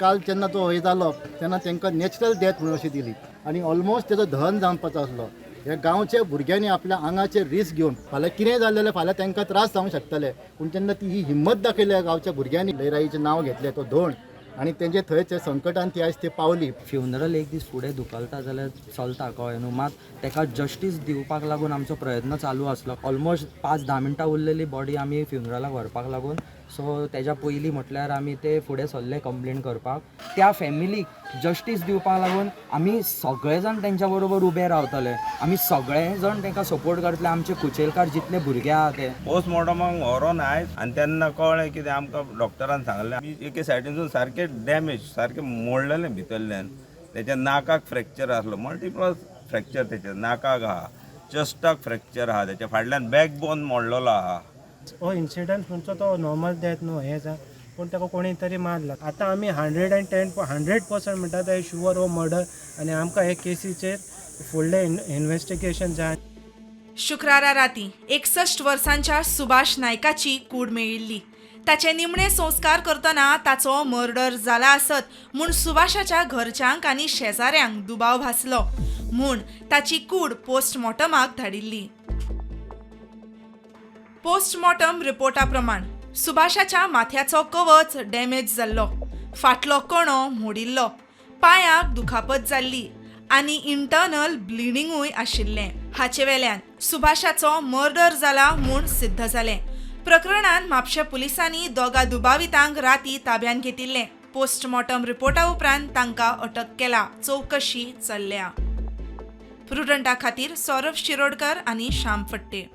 काल जेन्ना तो हे जालो तेन्ना तांकां नॅचरल डेथ म्हणून अशी दिली आनी ऑलमोस्ट तेजो दहन जावपाचो आसलो. ह्या गांवच्या भुरग्यांनी आपल्या आंगाचेर रिस्क घेवन फाल्यां कितें जालें जाल्यार फाल्यां तांकां त्रास जावंक शकतले, पूण जेन्ना ती ही हिम्मत दाखयली ह्या गांवच्या भुरग्यांनी, लयराईचें नांव घेतलें तो धोण आनी तेंचे थंय ते संकटान ती आयज ती पावली. फ्युनरल एक दीस फुडें धुकलता जाल्यार चलता, कळ्ळें न्हू. मात ताका जस्टीस दिवपाक लागून आमचो प्रयत्न चालू आसलो. ऑलमोस्ट 5-10 मिनटां उरलेली बॉडी आमी फ्युनरलाक व्हरपाक लागून, सो तेज्या पयलीं म्हटल्यार आमी ते फुडें सरले कंप्लेन करपाक. त्या फॅमिलीक जस्टीस दिवपाक लागून आमी सगळे जाण तेंच्या बरोबर उबे रावतले, आमी सगळे जाण तांकां सपोर्ट करतले, आमचे कुचेलकार जितले भुरगे आहा ते. पोस्टमॉर्टमाक व्हरोन आयज आनी तेन्ना कळ्ळें कितें आमकां डॉक्टरान सांगलें, आमी एके सायडीनसून सारकें डॅमेज, सारकें मोडलेलें भितरल्यान. तेच्या नाकाक फ्रॅक्चर आसलो, मल्टिपल फ्रॅक्चर तेच्या नाकाक आहा, चेस्टाक फ्रॅक्चर आहा, तेच्या फाटल्यान बॅकबोन मोडलेलो आहा. हो इन्सिडंट म्हणचो तो नॉर्मल डेथ न्हू हें जा, पूण ताका कोणी तरी मारला. आतां आमी 110, 100% म्हणटा ते शुअर हो मर्डर आनी आमकां हे केसीचेर फुडलें इन्वेस्टिगेशन जाय. शुक्रारा राती 61 वर्सांच्या सुभाष नायकाची कूड मेळिल्ली. ताचे निमणे संस्कार करतना ताचो मर्डर जाला आसत म्हूण सुभाषाच्या घरच्यांक आनी शेजाऱ्यांक दुबाव भासलो, म्हूण ताची कूड पोस्टमॉर्टमाक धाडिल्ली. पोस्टमॉर्टम रिपोर्टा प्रमाण सुभाषाच्या माथ्याचो कवच डॅमेज जाल्लो, फाटलो कणो मोडिल्लो, पांयाक दुखापत जाल्ली आनी इंटर्नल ब्लिडिंगूय आशिल्लें. हाचे वेल्यान सुभाषाचो मर्डर जाला म्हूण सिद्ध जालें. प्रकरणान म्हापशें पुलिसांनी दोगा दुबावितांक राती ताब्यांत घेतिल्लें. पोस्टमॉर्टम रिपोर्टा उपरांत तांकां अटक केला, चवकशी चल्ल्या. प्रुडंटा खातीर सौरभ शिरोडकर आनी श्याम फट्टे.